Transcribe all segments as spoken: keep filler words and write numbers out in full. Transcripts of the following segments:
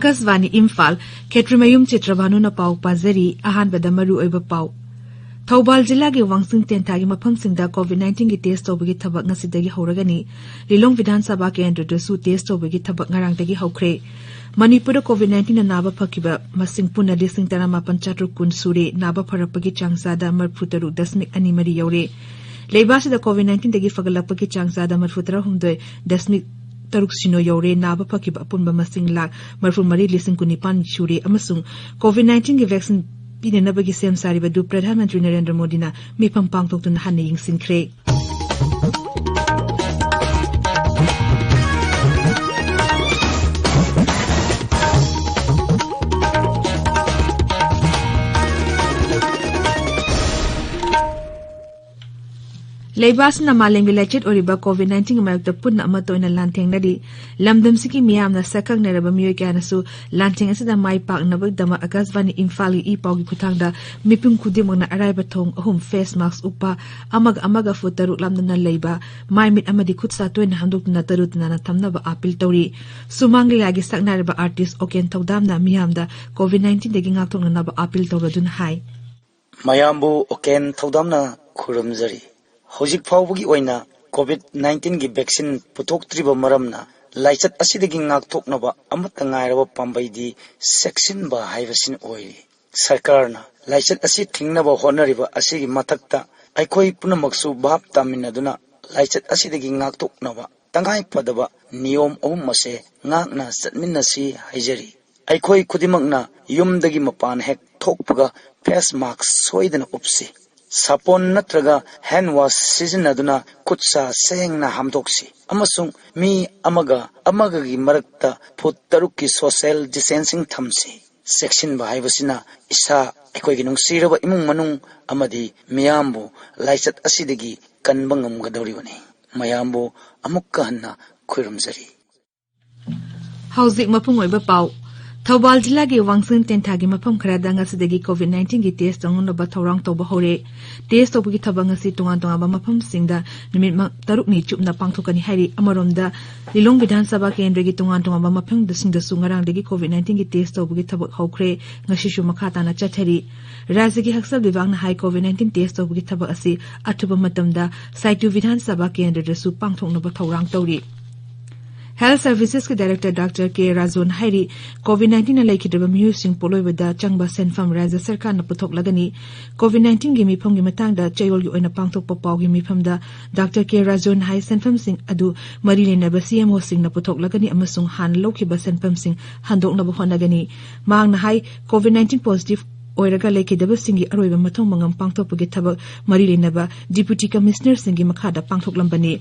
ꯑꯀꯥꯁꯕꯥꯅꯤ ꯏꯝꯐꯥꯜ, ꯈꯦꯇ꯭ꯔꯤꯃꯌꯨꯝ ꯆꯤꯇ꯭ꯔꯚꯥꯅꯨꯅ ꯄꯥꯎ ꯄꯥꯖꯔꯤ꯫ ꯑꯍꯥꯟꯕꯗ ꯃꯔꯨ ꯑꯣꯏꯕ ꯄꯥꯎ꯫ ꯊꯧꯕꯥꯜ ꯖꯤꯂꯥꯒꯤ ꯋꯥꯡꯖꯤꯡ ꯇꯦꯟꯊꯥꯒꯤ ꯃꯐꯝꯁꯤꯡꯗ COVID nineteen ꯒꯤ test ꯇꯧꯕꯒꯤ ꯊꯕꯛ ꯉꯁꯤꯗꯒꯤ ꯍꯧꯔꯒꯅꯤ꯫ ꯂꯤꯂꯣꯡ ꯕꯤꯙꯥꯟ ꯁꯚꯥ ꯀꯦꯟꯗ꯭ꯔꯗꯁꯨ test ꯇꯧꯕꯒꯤ ꯊꯕꯛ ꯉꯔꯥꯡꯗꯒꯤ ꯍꯧꯈ꯭ꯔꯦ꯫ ꯃꯅꯤꯄꯨꯔꯗ COVID nineteen ꯅ ꯅꯥꯕ ꯐꯈꯤꯕ ꯃꯁꯤꯡ ꯄꯨꯟꯅ ꯂꯤꯁꯤꯡ ꯇꯔꯥꯃꯥꯄꯟ ꯆꯥꯇ꯭ꯔꯨꯛ ꯀꯨꯟ ꯁꯨꯔꯦ꯫ ꯅꯥꯕ ꯐꯔꯛꯄꯒꯤ ꯆꯥꯡ ꯆꯥꯗ ꯃꯔꯤꯐꯨ ꯇꯔꯨꯛ ꯗꯁꯃꯤꯛ ꯑꯅꯤ ꯃꯔꯤ ꯌꯧꯔꯦ꯫ ꯂꯩꯕꯥꯛꯁꯤꯗ COVID nineteen ꯗꯒꯤ ꯐꯒꯠꯂꯛꯄꯒꯤ ꯆꯥꯡ ꯆꯥꯗ ꯃꯔꯤꯐꯨ ꯇꯔꯥꯍꯨꯝꯗꯣꯏ ꯗꯁꯃꯤꯛ ꯇꯔꯨꯛ ꯁꯤꯅꯣ ꯌꯧꯔꯦ꯫ ꯅꯥꯕ ꯐꯈꯤꯕ ꯑꯄꯨꯟꯕ ꯃꯁꯤꯡ ꯂꯥꯈ ꯃꯔꯤꯐꯨ ꯃꯔꯤ ꯂꯤꯁꯤꯡ ꯀꯨꯟꯅꯤꯄꯥꯟ ꯁꯨꯔꯦ ꯑꯃꯁꯨꯡ COVID nineteen ꯒꯤ vaccine ꯄꯤꯅꯅꯕꯒꯤ ꯁꯦꯝ ꯁꯥꯔꯤꯕ ꯑꯗꯨ ꯄ꯭ꯔꯙꯥꯟ ꯃꯟꯇ꯭ꯔꯤ ꯅꯔꯦꯟꯗ꯭ꯔ ꯃꯣꯗꯤꯅ ꯃꯤꯐꯝ ꯄꯥꯡꯊꯣꯛꯇꯨꯅ ꯍꯟꯅ ꯌꯦꯡꯁꯤꯟꯈ꯭ꯔꯦ꯫ ꯂꯩꯕꯥꯛ ꯑꯁꯤꯅ ꯃꯥꯂꯦꯝꯒꯤ ꯂꯥꯏꯆꯠ ꯑꯣꯏꯔꯤꯕ COVID nineteen ꯒꯤ ꯃꯥꯌꯣꯛꯇ ꯄꯨꯟꯅ ꯑꯃꯠꯇ ꯑꯣꯏꯅ ꯂꯥꯟꯊꯦꯡꯅꯔꯤ꯫ ꯂꯝꯗꯝꯁꯤꯒꯤ ꯃꯤꯌꯥꯝꯅ ꯁꯛꯈꯪꯅꯔꯕ ꯃꯤꯑꯣꯏ ꯀꯌꯥꯅꯁꯨ ꯂꯥꯟꯊꯦꯡ ꯑꯁꯤꯗ ꯃꯥꯏ ꯄꯥꯛꯅꯕꯒꯤꯗꯃꯛ ꯑꯀꯥꯁꯕꯥꯅꯤ ꯏꯝꯐꯥꯜꯒꯤ ꯏ ꯄꯥꯎꯒꯤ ꯈꯨꯠꯊꯥꯡꯗ ꯃꯤꯄꯨꯝ ꯈꯨꯗꯤꯡꯃꯛꯅ ꯑꯔꯥꯏꯕ ꯊꯣꯡ ꯑꯍꯨꯝ, face mask ꯎꯞꯄ, ꯑꯃꯒ ꯑꯃꯒ ꯐꯨꯠ ꯇꯔꯨꯛ ꯂꯥꯞꯅꯅ ꯂꯩꯕ, ꯃꯥꯏ ꯃꯤꯠ ꯑꯃꯗꯤ ꯈꯨꯠ ꯁꯥ ꯇꯣꯏꯅ ꯍꯥꯝꯗꯣꯛꯇꯨꯅ ꯇꯔꯨ ꯇꯅꯥꯟꯅ ꯊꯝꯅꯕ ꯑꯥꯄꯤꯜ ꯇꯧꯔꯤ꯫ ꯁꯨꯃꯥꯡ ꯂꯤꯂꯥꯒꯤ ꯁꯛꯅꯥꯏꯔꯕ artist ꯑꯣꯀꯦꯟ ꯊꯧꯗꯥꯝꯅ ꯃꯤꯌꯥꯝꯗ COVID nineteen ꯗꯒꯤ ꯉꯥꯛꯊꯣꯛꯅꯅꯕ ꯑꯥꯄꯤꯜ ꯇꯧꯔꯗꯨꯅ ꯍꯥꯏ꯫ ꯃꯌꯥꯝꯕꯨ ꯑꯣꯀꯦꯟ ꯊꯧꯗꯥꯝꯅ ꯈꯨꯔꯨꯝꯖꯔꯤ꯫ ꯍꯧꯖꯤꯛ ꯐꯥꯎꯕꯒꯤ ꯑꯣꯏꯅ COVID nineteen ꯒꯤ vaccine ꯄꯨꯊꯣꯛꯇ꯭ꯔꯤꯕ ꯃꯔꯝꯅ ꯂꯥꯏꯆꯠ ꯑꯁꯤꯗꯒꯤ ꯉꯥꯛꯊꯣꯛꯅꯕ ꯑꯃꯠꯇ ꯉꯥꯏꯔꯕ ꯄꯥꯝꯕꯩꯗꯤ ꯆꯦꯛꯁꯤꯟꯕ ꯍꯥꯏꯕꯁꯤꯅ ꯑꯣꯏꯔꯤ꯫ ꯁꯔꯀꯥꯔꯅ ꯂꯥꯏꯆꯠ ꯑꯁꯤ ꯊꯤꯡꯅꯕ ꯍꯣꯠꯅꯔꯤꯕ ꯑꯁꯤꯒꯤ ꯃꯊꯛꯇ ꯑꯩꯈꯣꯏ ꯄꯨꯝꯅꯃꯛꯁꯨ ꯚꯥꯞ ꯇꯥꯃꯤꯟꯅꯗꯨꯅ ꯂꯥꯏꯆꯠ ꯑꯁꯤꯗꯒꯤ ꯉꯥꯛꯊꯣꯛꯅꯕ ꯇꯉꯥꯏ ꯐꯗꯕ ꯅꯤꯌꯣꯝ ꯑꯍꯨꯝ ꯑꯁꯦ ꯉꯥꯛꯅ ꯆꯠꯃꯤꯟꯅꯁꯤ ꯍꯥꯏꯖꯔꯤ꯫ ꯑꯩꯈꯣꯏ ꯈꯨꯗꯤꯡꯃꯛꯅ ꯌꯨꯝꯗꯒꯤ ꯃꯄꯥꯟ ꯍꯦꯛ ꯊꯣꯛꯄꯒ face mask ꯁꯣꯏꯗꯅ ꯎꯞꯁꯤ꯫ ꯁꯥꯄꯣꯟ ꯅꯠꯇ꯭ꯔꯒ hand wash ꯁꯤꯖꯤꯟꯅꯗꯨꯅ ꯈꯨꯠ ꯁꯥ ꯁꯦꯡꯅ ꯍꯥꯝꯗꯣꯛꯁꯤ ꯑꯃꯁꯨꯡ ꯃꯤ ꯑꯃꯒ ꯑꯃꯒꯒꯤ ꯃꯔꯛꯇ ꯐꯨꯠ ꯇꯔꯨꯛꯀꯤ social distancing ꯊꯝꯁꯤ꯫ ꯆꯦꯛꯁꯤꯟꯕ ꯍꯥꯏꯕꯁꯤꯅ ꯏꯁꯥ, ꯑꯩꯈꯣꯏꯒꯤ ꯅꯨꯡꯁꯤꯔꯕ ꯏꯃꯨꯡ ꯃꯅꯨꯡ ꯑꯃꯗꯤ ꯃꯤꯌꯥꯝꯕꯨ ꯂꯥꯏꯆꯠ ꯑꯁꯤꯗꯒꯤ ꯀꯟꯕ ꯉꯝꯒꯗꯧꯔꯤꯕꯅꯤ꯫ ꯃꯌꯥꯝꯕꯨ ꯑꯃꯨꯛꯀ ꯍꯟꯅ ꯈꯨꯔꯨꯝꯖꯔꯤ꯫ ꯍꯧꯖꯤꯛ ꯃꯄꯨꯡ ꯑꯣꯏꯕ ꯄꯥꯎ꯫ ꯊꯧꯕꯥꯜ ꯖꯤꯂꯥꯒꯤ ꯋꯥꯡꯁꯤꯡ ꯇꯦꯟꯊꯥꯒꯤ ꯃꯐꯝ ꯈꯔꯗ ꯉꯁꯤꯗꯒꯤ COVID nineteen ꯒꯤ test ꯇꯧꯅꯅꯕ ꯊꯧꯔꯥꯡ ꯇꯧꯕ ꯍꯧꯔꯦ꯫ Test ꯇꯧꯕꯒꯤ ꯊꯕꯛ ꯉꯁꯤ ꯇꯣꯉꯥꯟ ꯇꯣꯉꯥꯟꯕ ꯃꯐꯝꯁꯤꯡꯗ ꯅꯨꯃꯤꯠ ꯃ-, ꯇꯔꯨꯛꯅꯤ ꯆꯨꯞꯅ ꯄꯥꯡꯊꯣꯛꯀꯅꯤ ꯍꯥꯏꯔꯤ꯫ ꯑꯃꯔꯣꯝꯗ, ꯂꯤꯂꯣꯡ ꯕꯤꯙꯥꯟ ꯁꯚꯥ ꯀꯦꯟꯗ꯭ꯔꯒꯤ ꯇꯣꯉꯥꯟ ꯇꯣꯉꯥꯟꯕ ꯃꯐꯝꯁꯤꯡꯗꯁꯨ ꯉꯔꯥꯡꯗꯒꯤ COVID nineteen ꯒꯤ test ꯇꯧꯕꯒꯤ ꯊꯕꯛ ꯍꯧꯈ꯭ꯔꯦ꯫ ꯉꯁꯤꯁꯨ ꯃꯈꯥ ꯇꯥꯅ ꯆꯠꯊꯔꯤ꯫ ꯔꯥꯖ꯭ꯌꯒꯤ ꯍꯛꯁꯦꯜ ꯕꯤꯚꯥꯒꯅ ꯍꯥꯏ, COVID nineteen test ꯇꯧꯕꯒꯤ ꯊꯕꯛ ꯑꯁꯤ ꯑꯊꯨꯕ ꯃꯇꯝꯗ ꯁꯥꯏꯇꯨ ꯕꯤꯙꯥꯟ ꯁꯚꯥ ꯀꯦꯟꯗ꯭ꯔꯗꯁꯨ ꯄꯥꯡꯊꯣꯛꯅꯕ ꯊꯧꯔꯥꯡ ꯇꯧꯔꯤ꯫ Health Services ꯀꯤ Director Doctor K ꯔꯥꯖꯨꯅ ꯍꯥꯏꯔꯤ, COVID nineteen ꯅ ꯂꯩꯈꯤꯗ꯭ꯔꯕ ꯃꯤꯑꯣꯏꯁꯤꯡ ꯄꯣꯠꯂꯣꯏꯕꯗ ꯆꯪꯕ ꯁꯦꯟꯐꯝ ꯔꯥꯖ꯭ꯌ ꯁꯔꯀꯥꯔꯅ ꯄꯨꯊꯣꯛꯂꯒꯅꯤ꯫ COVID nineteen ꯒꯤ ꯃꯤꯐꯝꯒꯤ ꯃꯇꯥꯡꯗ ꯆꯌꯣꯜꯒꯤ ꯑꯣꯏꯅ ꯄꯥꯡꯊꯣꯛꯄ ꯄꯥꯎꯒꯤ ꯃꯤꯐꯝꯗ Doctor K ꯔꯥꯖꯨꯅ ꯍꯥꯏ, ꯁꯦꯟꯐꯝꯁꯤꯡ ꯑꯗꯨ ꯃꯔꯤ ꯂꯩꯅꯕ CMO ꯁꯤꯡꯅ ꯄꯨꯊꯣꯛꯂꯒꯅꯤ ꯑꯃꯁꯨꯡ ꯍꯥꯟꯅ ꯂꯧꯈꯤꯕ ꯁꯦꯟꯐꯝꯁꯤꯡ ꯍꯟꯗꯣꯛꯅꯕ ꯍꯣꯠꯅꯒꯅꯤ꯫ ꯃꯍꯥꯛꯅ ꯍꯥꯏ, COVID nineteen positive ꯑꯣꯏꯔꯒ ꯂꯩꯈꯤꯗꯕꯁꯤꯡꯒꯤ ꯑꯔꯣꯏꯕ ꯃꯊꯧ ꯃꯉꯝ ꯄꯥꯡꯊꯣꯛꯄꯒꯤ ꯊꯕꯛ ꯃꯔꯤ ꯂꯩꯅꯕ Deputy Commissioner ꯁꯤꯡꯒꯤ ꯃꯈꯥꯗ ꯄꯥꯡꯊꯣꯛꯂꯝꯕꯅꯤ꯫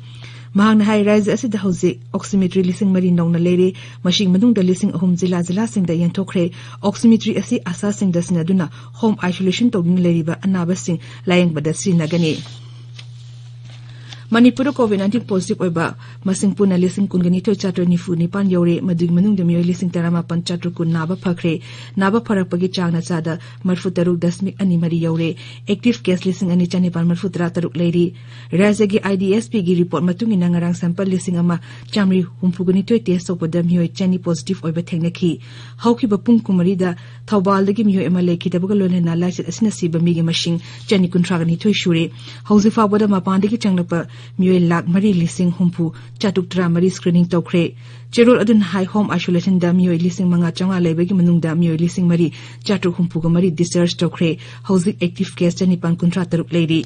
ꯃꯍꯥꯛꯅ ꯍꯥꯏ, ꯔꯥꯖ꯭ꯌ ꯑꯁꯤꯗ ꯍꯧꯖꯤꯛ oximetry ꯂꯤꯁꯤꯡ ꯃꯔꯤ ꯅꯧꯅ ꯂꯩꯔꯦ꯫ ꯃꯁꯤꯒꯤ ꯃꯅꯨꯡꯗ ꯂꯤꯁꯤꯡ ꯑꯍꯨꯝ ꯖꯤꯂꯥ ꯖꯤꯂꯥꯁꯤꯡꯗ ꯌꯦꯟꯊꯣꯛꯈ꯭ꯔꯦ꯫ Oximetry ꯑꯁꯤ ꯑꯁꯥꯁꯤꯡꯗ ꯁꯤꯟꯅꯗꯨꯅ home isolation ꯇꯧꯗꯨꯅ ꯂꯩꯔꯤꯕ ꯑꯅꯥꯕꯁꯤꯡ ꯂꯥꯌꯦꯡꯕꯗ ꯁꯤꯖꯤꯟꯅꯒꯅꯤ꯫ ꯃꯅꯤꯄꯨꯔꯗ COVID nineteen positive ꯑꯣꯏꯕ ꯃꯁꯤꯡ ꯄꯨꯟꯅ ꯂꯤꯁꯤꯡ ꯀꯨꯟꯒ ꯅꯤꯊꯣꯏ ꯆꯥꯇ꯭ꯔꯦꯠ ꯅꯤꯐꯨ ꯅꯤꯄꯥꯟ ꯌꯧꯔꯦ꯫ ꯃꯗꯨꯒꯤ ꯃꯅꯨꯡꯗ ꯃꯤꯑꯣꯏ ꯂꯤꯁꯤꯡ ꯇꯔꯥꯃꯥꯄꯟ ꯆꯥꯇ꯭ꯔꯨꯛ ꯀꯨꯟ ꯅꯥꯕ ꯐꯈ꯭ꯔꯦ꯫ ꯅꯥꯕ ꯐꯔꯛꯄꯒꯤ ꯆꯥꯡꯅ ꯆꯥꯗ ꯃꯔꯤꯐꯨ ꯇꯔꯨꯛ ꯗꯁꯃꯤꯛ ꯑꯅꯤ ꯃꯔꯤ ꯌꯧꯔꯦ꯫ Active case ꯂꯤꯁꯤꯡ ꯑꯅꯤ ꯆꯅꯤꯄꯥꯟ ꯃꯔꯤꯐꯨ ꯇꯔꯥ ꯇꯔꯨꯛ ꯂꯩꯔꯤ꯫ ꯔꯥꯖ꯭ꯌꯒꯤ IDSP ꯒꯤ report ꯃꯇꯨꯡ ꯏꯟꯅ ꯉꯔꯥꯡ sample ꯂꯤꯁꯤꯡ ꯑꯃ ꯆꯥꯃꯔꯤ ꯍꯨꯝꯐꯨꯒ ꯅꯤꯊꯣꯏ test ꯇꯧꯕꯗ ꯃꯤꯑꯣꯏ ꯆꯅꯤ positive ꯑꯣꯏꯕ ꯊꯦꯡꯅꯈꯤ꯫ ꯍꯧꯈꯤꯕ ꯄꯨꯡ ꯀꯨꯟꯃꯔꯤꯗ ꯊꯧꯕꯥꯜꯗꯒꯤ ꯃꯤꯑꯣꯏ ꯑꯃ ꯂꯩꯈꯤꯗꯕꯒ ꯂꯣꯏꯅꯅ ꯂꯥꯏꯆꯠ ꯑꯁꯤꯅ ꯁꯤꯕ ꯃꯤꯒꯤ ꯃꯁꯤꯡ ꯆꯅꯤ ꯀꯨꯟꯊ꯭ꯔꯥꯒ ꯅꯤꯊꯣꯏ ꯁꯨꯔꯦ꯫ ꯍꯧꯖꯤꯛ ꯐꯥꯎꯕꯗ ꯃꯄꯥꯟꯗꯒꯤ ꯆꯪꯂꯛꯄ ꯃꯤꯑꯣꯏ ꯂꯥꯈ ꯃꯔꯤ ꯂꯤꯁꯤꯡ ꯍꯨꯝꯐꯨ ꯆꯥꯇ꯭ꯔꯨꯛ ꯇꯔꯥꯃꯔꯤ screening ꯇꯧꯈ꯭ꯔꯦ꯫ ꯆꯦꯔꯣꯜ ꯑꯗꯨꯅ ꯍꯥꯏ, home isolation ꯗ ꯃꯤꯑꯣꯏ ꯂꯤꯁꯤꯡ ꯃꯉꯥ ꯆꯥꯝꯃꯉꯥ ꯂꯩꯕꯒꯤ ꯃꯅꯨꯡꯗ ꯃꯤꯑꯣꯏ ꯂꯤꯁꯤꯡ ꯃꯔꯤ ꯆꯥꯇ꯭ꯔꯨꯛ ꯍꯨꯝꯐꯨꯒ ꯃꯔꯤ discharge ꯇꯧꯈ꯭ꯔꯦ꯫ ꯍꯧꯖꯤꯛ active case ꯆꯅꯤꯄꯥꯟ ꯀꯨꯟꯊ꯭ꯔꯥ ꯇꯔꯨꯛ ꯂꯩꯔꯤ꯫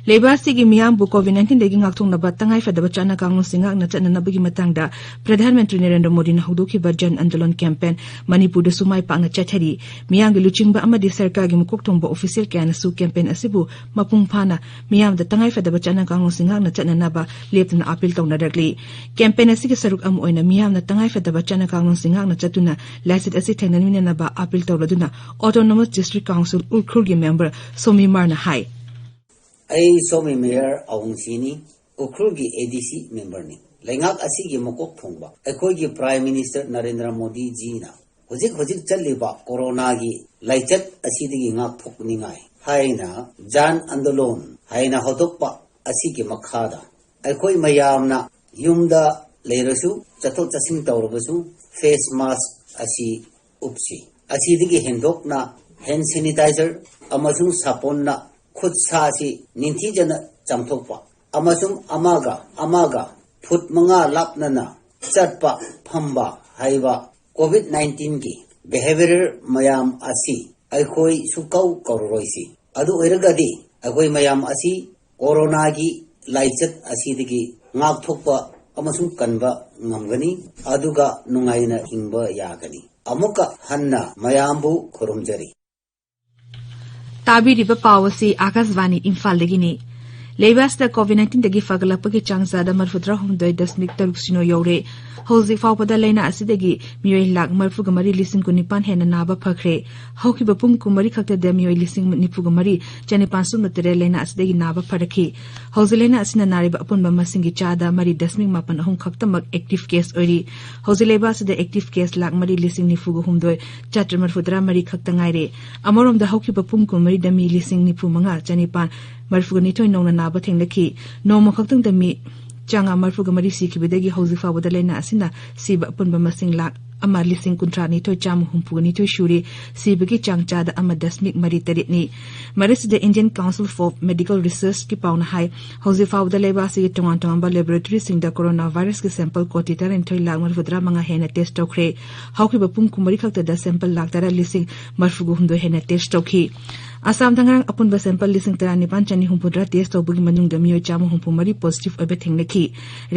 ꯂꯩꯕꯥꯛ ꯑꯁꯤꯒꯤ ꯃꯤꯌꯥꯝꯕꯨ COVID nineteen ꯗꯒꯤ ꯉꯥꯛꯊꯣꯛꯅꯕ ꯇꯉꯥꯏꯐꯗꯕ ꯆꯠꯅ ꯀꯥꯡꯂꯣꯟꯁꯤꯡ ꯉꯥꯛꯅ ꯆꯠꯅꯅꯕꯒꯤ ꯃꯇꯥꯡꯗ ꯄ꯭ꯔꯙꯥꯟ ꯃꯟꯇ꯭ꯔꯤ ꯅꯔꯦꯟꯗ꯭ꯔ ꯃꯣꯗꯤꯅ ꯍꯧꯗꯣꯛꯈꯤꯕ ꯖꯟ ꯑꯟꯗꯣꯂꯟ campaign ꯃꯅꯤꯄꯨꯔꯗꯁꯨ ꯃꯥꯏ ꯄꯥꯛꯅ ꯆꯠꯊꯔꯤ꯫ ꯃꯤꯌꯥꯝꯒꯤ ꯂꯨꯆꯤꯡꯕ ꯑꯃꯗꯤ ꯁꯔꯀꯥꯔꯒꯤ ꯃꯀꯣꯛ ꯊꯣꯡꯕ official ꯀꯌꯥꯅꯁꯨ campaign ꯑꯁꯤꯕꯨ ꯃꯄꯨꯡ ꯐꯥꯅ ꯃꯤꯌꯥꯝꯗ ꯇꯉꯥꯏꯐꯗꯕ ꯆꯠꯅ ꯀꯥꯡꯂꯣꯟꯁꯤꯡ ꯉꯥꯛꯅ ꯆꯠꯅꯅꯕ ꯂꯦꯞꯇꯅ appeal ꯇꯧꯅꯔꯛꯂꯤ꯫ Campaign ꯑꯁꯤꯒꯤ ꯁꯔꯨꯛ ꯑꯃ ꯑꯣꯏꯅ ꯃꯤꯌꯥꯝꯅ ꯇꯉꯥꯏꯐꯗꯕ ꯆꯠꯅ ꯀꯥꯡꯂꯣꯟꯁꯤꯡ ꯉꯥꯛꯅ ꯆꯠꯇꯨꯅ ꯂꯥꯏꯆꯠ ꯑꯁꯤ ꯊꯦꯡꯅꯃꯤꯟꯅꯅꯕ appeal ꯇꯧꯔꯗꯨꯅ Autonomous District Council ꯎꯈ꯭ꯔꯨꯜꯒꯤ member ꯁꯣꯃꯤ ꯃꯥꯔꯅ ꯍꯥꯏ꯫ ꯑꯩ ꯁꯣꯃꯤ ꯃꯦꯌꯔ ꯑꯋꯨꯡꯁꯤꯅꯤ, ꯎꯈ꯭ꯔꯨꯜꯒꯤ ADC member ꯅꯤ꯫ ꯂꯩꯉꯥꯛ ꯑꯁꯤꯒꯤ ꯃꯀꯣꯛ ꯊꯣꯡꯕ ꯑꯩꯈꯣꯏꯒꯤ Prime Minister ꯅꯔꯦꯟꯗ꯭ꯔ ꯃꯣꯗꯤꯖꯤꯅ ꯍꯧꯖꯤꯛ ꯍꯧꯖꯤꯛ ꯆꯠꯂꯤꯕ ꯀꯣꯔꯣꯅꯥꯒꯤ ꯂꯥꯏꯆꯠ ꯑꯁꯤꯗꯒꯤ ꯉꯥꯛꯊꯣꯛꯅꯤꯡꯉꯥꯏ ꯍꯥꯏꯅ ꯖꯥꯟ ꯑꯟꯗꯣꯂꯣꯟ ꯍꯥꯏꯅ ꯍꯧꯗꯣꯛꯄ ꯑꯁꯤꯒꯤ ꯃꯈꯥꯗ ꯑꯩꯈꯣꯏ ꯃꯌꯥꯝꯅ ꯌꯨꯝꯗ ꯂꯩꯔꯁꯨ, ꯆꯠꯊꯣꯛ ꯆꯠꯁꯤꯟ ꯇꯧꯔꯕꯁꯨ, face mask ꯑꯁꯤ ꯎꯞꯁꯤ꯫ ꯑꯁꯤꯗꯒꯤ ꯍꯦꯟꯗꯣꯛꯅ hand sanitizer ꯑꯃꯁꯨꯡ ꯁꯥꯄꯣꯟꯅ ꯈꯨꯠ ꯁꯥꯁꯤ ꯅꯤꯡꯊꯤꯖꯅ ꯆꯥꯝꯊꯣꯛꯄ ꯑꯃꯁꯨꯡ ꯑꯃꯒ ꯑꯃꯒ ꯐꯨꯠ ꯃꯉꯥ ꯂꯥꯞꯅꯅ ꯆꯠꯄ, ꯐꯝꯕ ꯍꯥꯏꯕ COVID nineteenꯒꯤ behaviour ꯃꯌꯥꯝ ꯑꯁꯤ ꯑꯩꯈꯣꯏ ꯁꯨꯀꯧ ꯀꯧꯔꯔꯣꯏꯁꯤ꯫ ꯑꯗꯨ ꯑꯣꯏꯔꯒꯗꯤ ꯑꯩꯈꯣꯏ ꯃꯌꯥꯝ ꯑꯁꯤ ꯀꯣꯔꯣꯅꯥꯒꯤ ꯂꯥꯏꯆꯠ ꯑꯁꯤꯗꯒꯤ ꯉꯥꯛꯊꯣꯛꯄ ꯑꯃꯁꯨꯡ ꯀꯟꯕ ꯉꯝꯒꯅꯤ, ꯑꯗꯨꯒ ꯅꯨꯡꯉꯥꯏꯅ ꯍꯤꯡꯕ ꯌꯥꯒꯅꯤ꯫ ꯑꯃꯨꯛꯀ ꯍꯟꯅ ꯃꯌꯥꯝꯕꯨ ꯈꯨꯔꯨꯝꯖꯔꯤ꯫ ꯇꯥꯕꯤꯔꯤꯕ ꯄꯥꯎ ꯑꯁꯤ ꯑꯥꯀꯥꯁꯕꯥꯅꯤ ꯏꯝꯐꯥꯜꯗꯒꯤꯅꯤ꯫ ꯂꯩꯕꯥꯛ ꯑꯁꯤꯗ COVID nineteenꯗꯒꯤ ꯐꯒꯠꯂꯛꯄꯒꯤ ꯆꯥꯡ ꯆꯥꯗ ꯃꯔꯤꯐꯨꯇꯔꯥ ꯍꯨꯝꯗꯣꯏ ꯗꯁꯃꯤꯛ ꯇꯔꯨꯛ ꯁꯤꯅꯣ ꯌꯧꯔꯦ꯫ ꯍꯧꯖꯤꯛ ꯐꯥꯎꯕꯗ ꯂꯥꯏꯅꯥ ꯑꯁꯤꯗꯒꯤ ꯃꯤꯑꯣꯏ ꯂꯥꯈ ꯃꯔꯤꯐꯨꯒ ꯃꯔꯤ ꯂꯤꯁꯤꯡ ꯀꯨꯟꯅꯤꯄꯥꯟ ꯍꯦꯟꯅ ꯅꯥꯕ ꯐꯈ꯭ꯔꯦ꯫ ꯍꯧꯈꯤꯕ ꯄꯨꯡ ꯀꯨꯟꯃꯔꯤ ꯈꯛꯇꯗ ꯃꯤꯑꯣꯏ ꯂꯤꯁꯤꯡ ꯅꯤꯐꯨꯒ ꯃꯔꯤ ꯆꯅꯤꯄꯥꯟ ꯁꯨꯞꯅ ꯇꯔꯦꯠ ꯂꯥꯏꯅꯥ ꯑꯁꯤꯗꯒꯤ ꯅꯥꯕ ꯐꯔꯛꯈꯤ꯫ ꯍꯧꯖꯤꯛ ꯂꯥꯏꯅꯥ ꯑꯁꯤꯅ ꯅꯥꯔꯤꯕ ꯑꯄꯨꯟꯕ ꯃꯁꯤꯡꯒꯤ ꯆꯥꯗ ꯃꯔꯤ ꯗꯁꯃꯤꯛ ꯃꯥꯄꯟ ꯑꯍꯨꯝ ꯈꯛꯇꯃꯛ active case ꯑꯣꯏꯔꯤ꯫ ꯍꯧꯖꯤꯛ ꯂꯩꯕꯥꯛ ꯑꯁꯤꯗ active case ꯂꯥꯈ ꯃꯔꯤ ꯂꯤꯁꯤꯡ ꯅꯤꯐꯨꯒ ꯍꯨꯝꯗꯣꯏ ꯆꯥꯇ꯭ꯔꯦꯠ ꯃꯔꯤꯐꯨꯇꯔꯥ ꯃꯔꯤ ꯈꯛꯇ ꯉꯥꯏꯔꯦ꯫ ꯑꯃꯔꯣꯝꯗ ꯍꯧꯈꯤꯕ ꯄꯨꯡ ꯀꯨꯟꯃꯔꯤꯗ ꯃꯤ ꯂꯤꯁꯤꯡ ꯅꯤꯐꯨ ꯃꯉꯥ ꯆꯅꯤꯄꯥꯟ ꯃꯔꯤꯐꯨꯒ ꯅꯤꯊꯣꯏ ꯅꯧꯅ ꯅꯥꯕ ꯊꯦꯡꯅꯈꯤ꯫ ꯅꯣꯡꯃ ꯈꯛꯇꯪꯗ ꯃꯤ ꯆꯥꯝꯃꯉꯥ ꯃꯔꯤꯐꯨꯒ ꯃꯔꯤ ꯁꯤꯈꯤꯕꯗꯒꯤ ꯍꯧꯖꯤꯛ ꯐꯥꯎꯕꯗ ꯂꯥꯏꯅꯥ ꯑꯁꯤꯅ ꯁꯤꯕ ꯑꯄꯨꯟꯕ ꯃꯁꯤꯡ ꯂꯥꯈ ꯑꯃ ꯂꯤꯁꯤꯡ ꯀꯨꯟꯊ꯭ꯔꯥ ꯅꯤꯊꯣꯏ ꯆꯥꯝꯃ ꯍꯨꯝꯐꯨꯒ ꯅꯤꯊꯣꯏ ꯁꯨꯔꯦ꯫ ꯁꯤꯕꯒꯤ ꯆꯥꯡ ꯆꯥꯗ ꯑꯃ ꯗꯁꯃꯤꯛ ꯃꯔꯤ ꯇꯔꯦꯠꯅꯤ꯫ ꯃꯔꯛꯁꯤꯗ Indian Council for Medical Researchꯀꯤ ꯄꯥꯎꯅ ꯍꯥꯏ, ꯍꯧꯖꯤꯛ ꯐꯥꯎꯕꯗ ꯂꯩꯕꯥꯛ ꯑꯁꯤꯒꯤ ꯇꯣꯉꯥꯟ ꯇꯣꯉꯥꯟꯕ laboratoryꯁꯤꯡꯗ ꯀꯣꯔꯣꯅꯥ ꯚꯥꯏꯔꯁꯀꯤ sample ꯀꯣꯇꯤ ꯇꯔꯥꯅꯤꯊꯣꯏ ꯂꯥꯈ ꯃꯔꯤꯐꯨꯇꯔꯥ ꯃꯉꯥ ꯍꯦꯟꯅ test ꯇꯧꯈ꯭ꯔꯦ꯫ ꯍꯧꯈꯤꯕ ꯄꯨꯡ ꯀꯨꯟꯃꯔꯤ ꯈꯛꯇꯗ sample ꯂꯥꯈ ꯇꯔꯥ ꯂꯤꯁꯤꯡ ꯃꯔꯤꯐꯨꯒ ꯍꯨꯝꯗꯣꯏ ꯍꯦꯟꯅ test ꯇꯧꯈꯤ꯫ ꯑꯁꯥꯝꯗ ꯉꯔꯥꯡ ꯑꯄꯨꯟꯕ sample ꯂꯤꯁꯤꯡ ꯇꯔꯥꯅꯤꯄꯥꯟ ꯆꯅꯤ ꯍꯨꯝꯐꯨꯇꯔꯥ test ꯇꯧꯕꯒꯤ ꯃꯅꯨꯡꯗ ꯃꯤꯑꯣꯏ ꯆꯥꯝꯃ ꯍꯨꯝꯐꯨ ꯃꯔꯤ positive ꯑꯣꯏꯕ ꯊꯦꯡꯅꯈꯤ꯫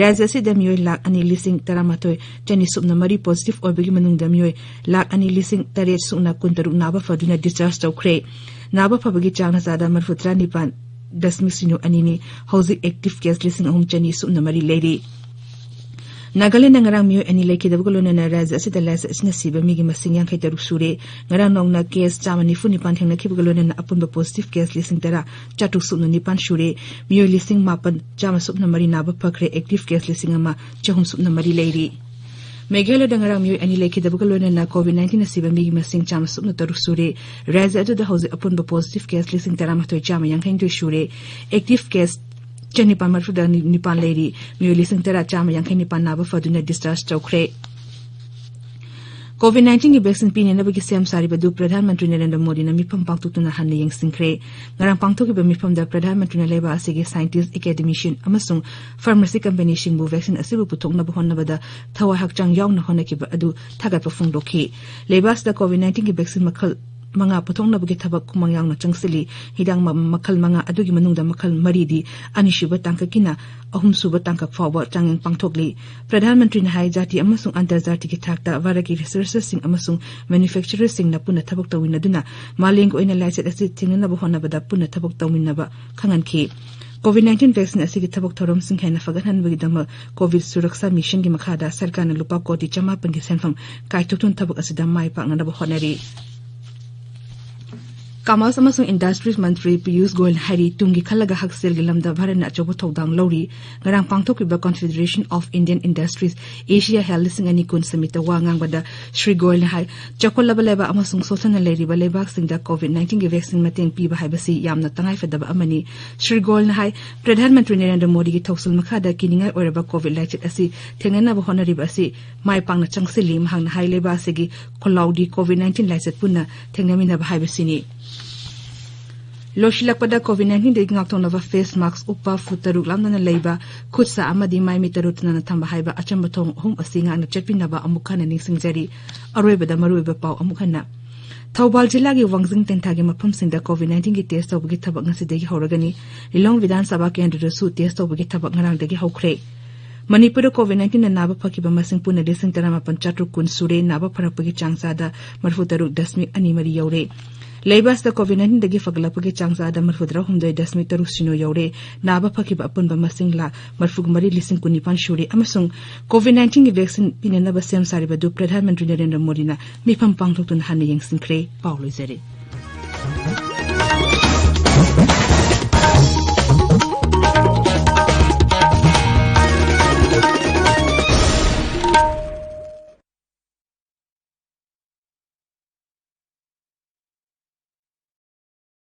ꯔꯥꯖ꯭ꯌ ꯑꯁꯤꯗ ꯃꯤꯑꯣꯏ ꯂꯥꯈ ꯑꯅꯤ ꯂꯤꯁꯤꯡ ꯇꯔꯥꯃꯥꯊꯣꯏ ꯆꯅꯤ ꯁꯨꯞꯅ ꯃꯔꯤ positive ꯑꯣꯏꯕꯒꯤ ꯃꯅꯨꯡꯗ ꯃꯤꯑꯣꯏ ꯂꯥꯈ ꯑꯅꯤ ꯂꯤꯁꯤꯡ ꯇꯔꯦꯠ ꯁꯨꯞꯅ ꯀꯨꯟꯇꯔꯨꯛ ꯅꯥꯕ ꯐꯗꯨꯅ discharge ꯇꯧꯈ꯭ꯔꯦ꯫ ꯅꯥꯕ ꯐꯕꯒꯤ ꯆꯥꯡꯅ ꯆꯥꯗ ꯃꯔꯤꯐꯨꯇꯔꯥ ꯅꯤꯄꯥꯟ ꯗꯁꯃꯤꯛ ꯁꯤꯅꯣ ꯑꯅꯤꯅꯤ꯫ ꯍꯧꯖꯤꯛ active case ꯂꯤꯁꯤꯡ ꯑꯍꯨꯝ ꯆꯅꯤ ꯁꯨꯞꯅ ꯃꯔꯤ ꯂꯩꯔꯤ꯫ ꯅꯥꯒꯥꯂꯦꯟꯗ ꯉꯔꯥꯡ ꯃꯤꯑꯣꯏ ꯑꯅꯤ ꯂꯩꯈꯤꯗꯕꯒ ꯂꯣꯏꯅꯅ ꯔꯥꯖ꯭ꯌ ꯑꯁꯤꯗ ꯂꯥꯏꯆꯠ ꯑꯁꯤꯅ ꯁꯤꯕ ꯃꯤꯒꯤ ꯃꯁꯤꯡ ꯌꯥꯡꯈꯩ ꯇꯔꯨꯛ ꯁꯨꯔꯦ꯫ ꯉꯔꯥꯡ ꯅꯣꯡꯅ ꯀꯦꯁ ꯆꯥꯝꯃ ꯅꯤꯐꯨ ꯅꯤꯄꯥꯟ ꯊꯦꯡꯅꯈꯤꯕꯒ ꯂꯣꯏꯅꯅ ꯑꯄꯨꯟꯕ ꯄꯣꯖꯤꯇꯤꯚ ꯀꯦꯁ ꯂꯤꯁꯤꯡ ꯇꯔꯥ ꯆꯥꯇ꯭ꯔꯨꯛ ꯁꯨꯞꯅ ꯅꯤꯄꯥꯟ ꯁꯨꯔꯦ꯫ ꯃꯤꯑꯣꯏ ꯂꯤꯁꯤꯡ ꯃꯥꯄꯟ ꯆꯥꯝꯃ ꯁꯨꯞꯅ ꯃꯔꯤ ꯅꯥꯕ ꯐꯈ꯭ꯔꯦ꯫ ꯑꯦꯛꯇꯤꯚ ꯀꯦꯁ ꯂꯤꯁꯤꯡ ꯑꯃ ꯆꯍꯨꯝ ꯁꯨꯞꯅ ꯃꯔꯤ ꯂꯩꯔꯤ꯫ ꯃꯦꯘꯥꯂꯌꯗ ꯉꯔꯥꯡ ꯃꯤꯑꯣꯏ ꯑꯅꯤ ꯂꯩꯈꯤꯗꯕꯒ ꯂꯣꯏꯅꯅ ꯀꯣꯚꯤꯗ ꯅꯥꯏꯟꯇꯤꯟꯅ ꯁꯤꯕ ꯃꯤꯒꯤ ꯃꯁꯤꯡ ꯆꯥꯝꯃ ꯁꯨꯞꯅ ꯇꯔꯨꯛ ꯁꯨꯔꯦ꯫ ꯔꯥꯖ꯭ꯌ ꯑꯗꯨꯗ ꯍꯧꯖꯤꯛ ꯑꯄꯨꯟꯕ ꯄꯣꯖꯤꯇꯤꯚ ꯀꯦꯁ ꯂꯤꯁꯤꯡ ꯇꯔꯥꯃꯥꯊꯣꯏ ꯆꯥꯝꯃ ꯌꯥꯡꯈꯩꯅꯤꯊꯣꯏ ꯁꯨꯔꯦ꯫ ꯑꯦꯛꯇꯤꯚ ꯀꯦꯁ ꯆꯅꯤꯄꯥꯟ ꯃꯔꯤꯐꯨꯇꯔꯦꯠ ꯅꯤꯄꯥꯟ ꯂꯩꯔꯤ꯫ ꯃꯤꯑꯣꯏ ꯂꯤꯁꯤꯡ ꯇꯔꯥ ꯆꯥꯝꯃ ꯌꯥꯡꯈꯩ ꯅꯤꯄꯥꯟ ꯅꯥꯕ ꯐꯗꯨꯅ ꯗꯤꯁꯆꯥꯔꯖ ꯇꯧꯈ꯭ꯔꯦ꯫ ꯀꯣꯚꯤꯗ ꯅꯥꯏꯟꯇꯤꯟꯒꯤ ꯚꯦꯛꯁꯤꯟ ꯄꯤꯅꯅꯕꯒꯤ ꯁꯦꯝ ꯁꯥꯔꯤꯕ ꯑꯗꯨ ꯄ꯭ꯔꯙꯥꯟ ꯃꯟꯇ꯭ꯔꯤ ꯅꯔꯦꯟꯗ꯭ꯔ ꯃꯣꯗꯤꯅ ꯃꯤꯐꯝ ꯄꯥꯡꯊꯣꯛꯇꯨꯅ ꯍꯟꯅ ꯌꯦꯡꯁꯤꯟꯈ꯭ꯔꯦ꯫ ꯉꯔꯥꯡ ꯄꯥꯡꯊꯣꯛꯈꯤꯕ ꯃꯤꯐꯝꯗ ꯄ꯭ꯔꯙꯥꯟ ꯃꯟꯇ꯭ꯔꯤꯅ ꯂꯩꯕꯥꯛ ꯑꯁꯤꯒꯤ ꯁꯥꯏꯟꯇꯤꯁ, ꯑꯦꯀꯥꯗꯦꯃꯤꯁꯤꯌꯟ ꯑꯃꯁꯨꯡ ꯐꯥꯔꯃꯥꯁꯤ ꯀꯝꯄꯦꯅꯤꯁꯤꯡꯕꯨ ꯚꯦꯛꯁꯤꯟ ꯑꯁꯤꯕꯨ ꯄꯨꯊꯣꯛꯅꯕ ꯍꯣꯠꯅꯕꯗ ꯊꯋꯥꯏ ꯍꯛꯆꯥꯡ ꯌꯥꯎꯅ ꯍꯣꯠꯅꯈꯤꯕ ꯑꯗꯨ ꯊꯥꯒꯠꯄ ꯐꯣꯡꯗꯣꯛꯈꯤ꯫ ꯂꯩꯕꯥꯛ ꯑꯁꯤꯗ ꯀꯣꯚꯤꯗ ꯅꯥꯏꯟꯇꯤꯟꯒꯤ ꯚꯦꯛꯁꯤꯟ ꯃꯈꯜ ꯃꯉꯥ ꯄꯨꯊꯣꯛꯅꯕꯒꯤ ꯊꯕꯛ ꯈꯨꯃꯥꯡ ꯌꯥꯎꯅ ꯆꯪꯁꯤꯜꯂꯤ꯫ ꯍꯤꯗꯥꯛ ꯃ-, ꯃꯈꯜ ꯃꯉꯥ ꯑꯗꯨꯒꯤ ꯃꯅꯨꯡꯗ ꯃꯈꯜ ꯃꯔꯤꯗꯤ ꯑꯅꯤꯁꯨꯕ ꯇꯥꯡꯀꯛꯀꯤꯅ ꯑꯍꯨꯝꯁꯨꯕ ꯇꯥꯡꯀꯛ ꯐꯥꯎꯕ ꯆꯥꯡꯌꯦꯡ ꯄꯥꯡꯊꯣꯛꯂꯤ꯫ ꯄ꯭ꯔꯙꯥꯟ ꯃꯟꯇ꯭ꯔꯤꯅ ꯍꯥꯏ, ꯖꯥꯇꯤ ꯑꯃꯁꯨꯡ ꯑꯟꯇꯔꯖꯥꯇꯤꯒꯤ ꯊꯥꯛꯇ ꯚꯥꯔꯠꯀꯤ ꯔꯤꯁꯔꯆꯔꯁꯤꯡ ꯑꯃꯁꯨꯡ ꯃꯦꯅꯨꯐꯦꯛꯆꯔꯔꯁꯤꯡꯅ ꯄꯨꯟꯅ ꯊꯕꯛ ꯇꯧꯃꯤꯟꯅꯗꯨꯅ ꯃꯥꯂꯦꯝꯒꯤ ꯑꯣꯏꯅ ꯂꯥꯏꯆꯠ ꯑꯁꯤ ꯊꯦꯡꯅꯅꯕ ꯍꯣꯠꯅꯕꯗ ꯄꯨꯟꯅ ꯊꯕꯛ ꯇꯧꯃꯤꯟꯅꯕ ꯈꯪꯍꯟꯈꯤ꯫ ꯀꯣꯚꯤꯗ ꯅꯥꯏꯟꯇꯤꯟ ꯚꯦꯛꯁꯤꯟ ꯑꯁꯤꯒꯤ ꯊꯕꯛ ꯊꯧꯔꯝꯁꯤꯡ ꯍꯦꯟꯅ ꯐꯒꯠꯍꯟꯕꯒꯤꯗꯃꯛ ꯀꯣꯚꯤꯗ ꯁꯨꯔꯛꯁꯥ ꯃꯤꯁꯟꯒꯤ ꯃꯈꯥꯗ ꯁꯔꯀꯥꯔꯅ ꯂꯨꯄꯥ ꯀꯣꯇꯤ ꯆꯃꯥꯄꯟꯒꯤ ꯁꯦꯟꯐꯝ ꯀꯥꯏꯊꯣꯛꯇꯨꯅ ꯊꯕꯛ ꯑꯁꯤꯗ ꯃꯥꯏ ꯄꯥꯛꯅꯅꯕ ꯍꯣꯠꯅꯔꯤ꯫ ꯀꯃꯔꯁ ꯑꯃꯁꯨꯡ ꯏꯟꯗꯁꯇ꯭ꯔꯤꯁ ꯃꯟꯇ꯭ꯔꯤ ꯄꯤꯌꯨꯁ ꯒꯣꯌꯜꯅ ꯍꯥꯏꯔꯤ, ꯇꯨꯡꯒꯤ ꯈꯜꯂꯒ ꯍꯛꯁꯦꯜꯒꯤ ꯂꯝꯗ ꯚꯥꯔꯠꯅ ꯑꯆꯧꯕ ꯊꯧꯗꯥꯡ ꯂꯧꯔꯤ꯫ ꯉꯔꯥꯡ ꯄꯥꯡꯊꯣꯛꯈꯤꯕ Confederation of Indian Industries Asia Health ꯂꯤꯁꯤꯡ ꯑꯅꯤ ꯀꯨꯟ ꯁꯃꯤꯠꯇ ꯋꯥ ꯉꯥꯡꯕꯗ ꯁ꯭ꯔꯤ ꯒꯣꯌꯜꯅ ꯍꯥꯏ, ꯆꯥꯎꯈꯠꯂꯕ ꯂꯩꯕꯥꯛ ꯑꯃꯁꯨꯡ ꯁꯣꯠꯊꯅ ꯂꯩꯔꯤꯕ ꯂꯩꯕꯥꯛꯁꯤꯡꯗ ꯀꯣꯚꯤꯗ ꯅꯥꯏꯟꯇꯤꯟꯒꯤ ꯚꯦꯛꯁꯤꯟ ꯃꯇꯦꯡ ꯄꯤꯕ ꯍꯥꯏꯕꯁꯤ ꯌꯥꯝꯅ ꯇꯉꯥꯏꯐꯗꯕ ꯑꯃꯅꯤ꯫ ꯁ꯭ꯔꯤ ꯒꯣꯌꯜꯅ ꯍꯥꯏ, ꯄ꯭ꯔꯙꯥꯟ ꯃꯟꯇ꯭ꯔꯤ ꯅꯔꯦꯟꯗ꯭ꯔ ꯃꯣꯗꯤꯒꯤ ꯊꯧꯁꯤꯜ ꯃꯈꯥꯗ ꯀꯤꯅꯤꯡꯉꯥꯏ ꯑꯣꯏꯔꯕ ꯀꯣꯚꯤꯗ ꯂꯥꯏꯆꯠ ꯑꯁꯤ ꯊꯦꯡꯅꯅꯕ ꯍꯣꯠꯅꯔꯤꯕ ꯑꯁꯤ ꯃꯥꯏ ꯄꯥꯛꯅ ꯆꯪꯁꯤꯜꯂꯤ꯫ ꯃꯍꯥꯛꯅ ꯍꯥꯏ, ꯂꯩꯕꯥꯛ ꯑꯁꯤꯒꯤ ꯈꯨꯜꯂꯥꯎꯗꯤ ꯀꯣꯚꯤꯗ ꯅꯥꯏꯟꯇꯤꯟ ꯂꯥꯏꯆꯠ ꯄꯨꯟꯅ ꯊꯦꯡꯅꯃꯤꯟꯅꯕ ꯍꯥꯏꯕꯁꯤꯅꯤ꯫ ꯂꯣꯏꯁꯤꯜꯂꯛꯄꯗ ꯀꯣꯚꯤꯗ ꯅꯥꯏꯟꯇꯤꯟꯗꯒꯤ ꯉꯥꯛꯊꯣꯛꯅꯕ ꯐꯦꯁ ꯃꯥꯛꯁ ꯎꯞꯄ, ꯐꯨꯠ ꯇꯔꯨꯛ ꯂꯥꯞꯅꯅ ꯂꯩꯕ, ꯈꯨꯠ ꯁꯥ ꯑꯃꯗꯤ ꯃꯥꯏ ꯃꯤꯠ ꯇꯔꯨ ꯇꯅꯥꯟꯅ ꯊꯝꯕ ꯍꯥꯏꯕ ꯑꯆꯝꯕ ꯊꯧꯑꯣꯡ ꯑꯍꯨꯝ ꯑꯁꯤ ꯉꯥꯛꯅ ꯆꯠꯄꯤꯅꯕ ꯑꯃꯨꯛ ꯍꯟꯅ ꯅꯤꯡꯁꯤꯡꯖꯔꯤ꯫ ꯑꯔꯣꯏꯕꯗ ꯃꯔꯨꯑꯣꯏꯕ ꯄꯥꯎ ꯑꯃꯨꯛ ꯍꯟꯅ꯫ ꯊꯧꯕꯥꯜ ꯖꯤꯂꯥꯒꯤ ꯋꯥꯡꯖꯤꯡ ꯇꯦꯟꯊꯥꯒꯤ ꯃꯐꯝꯁꯤꯡꯗ ꯀꯣꯚꯤꯗ ꯅꯥꯏꯟꯇꯤꯟꯒꯤ ꯇꯦꯁ ꯇꯧꯕꯒꯤ ꯊꯕꯛ ꯉꯁꯤꯗꯒꯤ ꯍꯧꯔꯒꯅꯤ꯫ ꯂꯤꯂꯣꯡ ꯕꯤꯙꯥꯟ ꯁꯚꯥ ꯀꯦꯟꯗ꯭ꯔꯗꯁꯨ ꯇꯦꯁ ꯇꯧꯕꯒꯤ ꯊꯕꯛ ꯉꯔꯥꯡꯗꯒꯤ ꯍꯧꯈ꯭ꯔꯦ꯫ ꯃꯅꯤꯄꯨꯔꯗ ꯀꯣꯚꯤꯗ ꯅꯥꯏꯟꯇꯤꯟꯅ ꯅꯥꯕ ꯐꯈꯤꯕ ꯃꯁꯤꯡ ꯄꯨꯟꯅ ꯂꯤꯁꯤꯡ ꯇꯔꯥꯃꯥꯄꯟ ꯆꯥꯇ꯭ꯔꯨꯛ ꯀꯨꯟ ꯁꯨꯔꯦ꯫ ꯅꯥꯕ ꯐꯔꯛꯄꯒꯤ ꯆꯥꯡ ꯆꯥꯗ ꯃꯔꯤꯐꯨ ꯇꯔꯨꯛ ꯗꯁꯃꯤꯛ ꯑꯅꯤ ꯃꯔꯤ ꯌꯧꯔꯦ꯫ ꯂꯩꯕꯥꯛ ꯑꯁꯤꯗ COVID nineteenꯗꯒꯤ ꯐꯒꯠꯂꯛꯄꯒꯤ ꯆꯥꯡ ꯆꯥꯗ ꯃꯔꯤꯐꯨꯇꯔꯥ ꯍꯨꯝꯗꯣꯏ ꯗꯁꯃꯤꯛ ꯇꯔꯨꯛ ꯁꯤꯅꯣ ꯌꯧꯔꯦ꯫ ꯅꯥꯕ ꯐꯈꯤꯕ ꯑꯄꯨꯟꯕ ꯃꯁꯤꯡ ꯂꯥꯈ ꯃꯔꯤꯐꯨ ꯃꯔꯤ ꯂꯤꯁꯤꯡ ꯀꯨꯟꯅꯤꯄꯥꯟ ꯁꯨꯔꯦ ꯑꯃꯁꯨꯡ COVID nineteenꯒꯤ vaccine ꯄꯤꯅꯅꯕ ꯁꯦꯝ ꯁꯥꯔꯤꯕ ꯑꯗꯨ ꯄ꯭ꯔꯙꯥꯟ ꯃꯟꯇ꯭ꯔꯤ ꯅꯔꯦꯟꯗ꯭ꯔ ꯃꯣꯗꯤꯅ ꯃꯤꯐꯝ ꯄꯥꯡꯊꯣꯛꯇꯨꯅ ꯍꯟꯅ ꯌꯦꯡꯁꯤꯟꯈ꯭ꯔꯦ꯫ ꯄꯥꯎ ꯂꯣꯏꯖꯔꯦ꯫